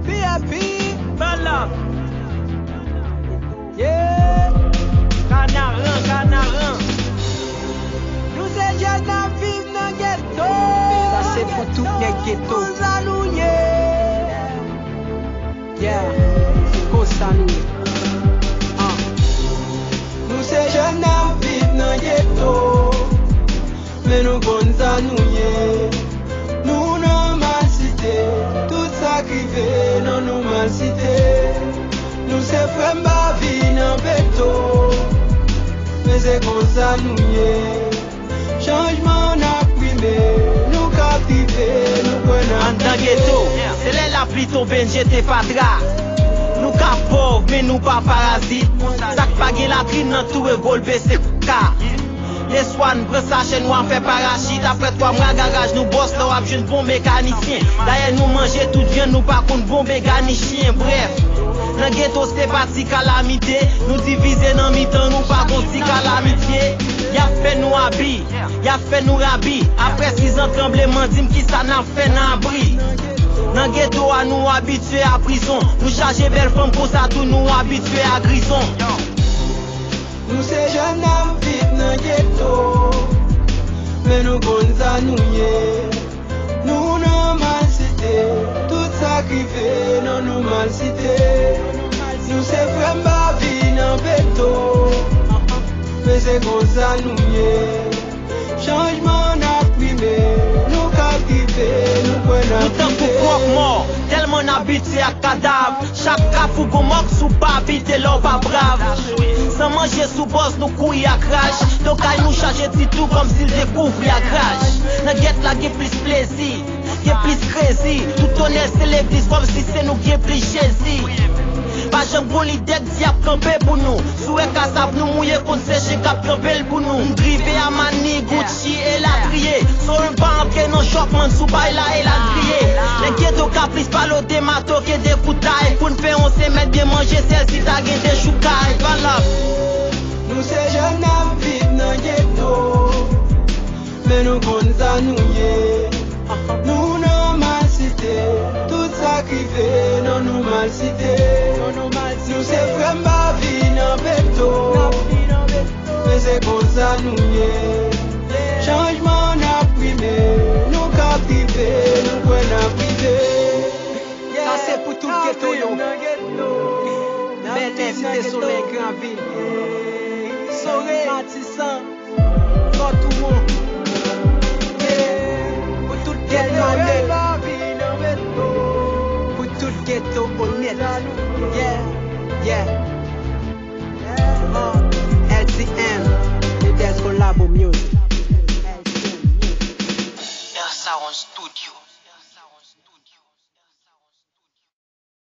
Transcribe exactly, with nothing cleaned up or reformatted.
P I P, Malak. Yeah. Kanaran, Kanaran. Nou se jèn n ap viv nan geto. Sa se pou tout nèg geto. Konsa nou ye. Yeah, se konsa nou ye. Ah. Nou se jèn n ap viv nan geto. Men nou konn sa nou ye. Nou nan malsite. Tout sa k rive nou, nou malsite. Nou se frè m pa vi nan beto. Men se konsa nou ye. Chanjman n ap prime. Nou ka vive, nou kwè n ap vive. Anndan geto, se lè lapli tonbe n jete fatra. Nou ka pòv, men nou pa parazit. Sa k pa gen latrin nan tou e gwo l bese ka. Lespwa n pran sachè nou a fè parachit. Apre twa mwa garaj nou bòs la w ap jwenn bon mekanisyen. Dayè nou manje tout vyann nou pa konn bon mekanisyen. Brèf, nan geto se pa ti kalamite. Nou divize nan mitan nou pa gon ti kalamitye. Y ap fè nou abi, y ap fè nou rabi. Apre sizan tranbleman di m kisa n ap fè nan abri. Nan geto a nou abitye a prizon. Nou chaje bèl fanm konsa tou nou abitye a grizon. Nou se jèn n ap viv nan geto. Men nou konn sa nou ye. Nou nan malsite. Tout sa k rive nou, nou malsite. Nou se frè m pa vi nan beto. Men se konsa nou ye. Chanjman n ap prime. Nou ka vive, nou kwè n ap vive. Nou tankou kwòk mò, tèlman n abitye ak kadav. Chak kafou gon mòg, si w pa abite la w pa brav. San manje sou bòs nou kouri ak raj. Tokay nou chaje ti tou kòmsi l dekouvri ak raj. Nan gèt la gen plis plezi, gen plis krezi. Tout tonè se legliz kòmsi se nou gen plis Jezi. Pa janm gon lidè k di y ap kanpe pou nou. Si w wè kasav nou mouye konn se chen k ap kanpe l pou nou. M drive a mani, Gucci elatriye. Sorin pa antre nan chòkman sou bay la elatriye. Nèg geto ka plis pale w de mato ke de koutay. Pou n fè yon semèn byen manje sèl si ta gen dechoukay. Valab. Nou se jèn n ap viv nan geto. Men nou konn sa nou ye. Nou nan malsite. Tout sa k rive nou, nou malsite. Nou se frè m pa vi nan beto. Men se konsa nou ye. Chanjman n ap prime. Nou ka vive, nou kwè n ap vive. Sa se pou tout geto yo. Bèlè, Site Solèy, Granvil, Sore, Matisan, Kòtouwon. Yeah. Pou tout geto yo. Pou tout geto onèt. Yeah, yeah. L C M, the best collabo music. L C M Music. L Sound Studio.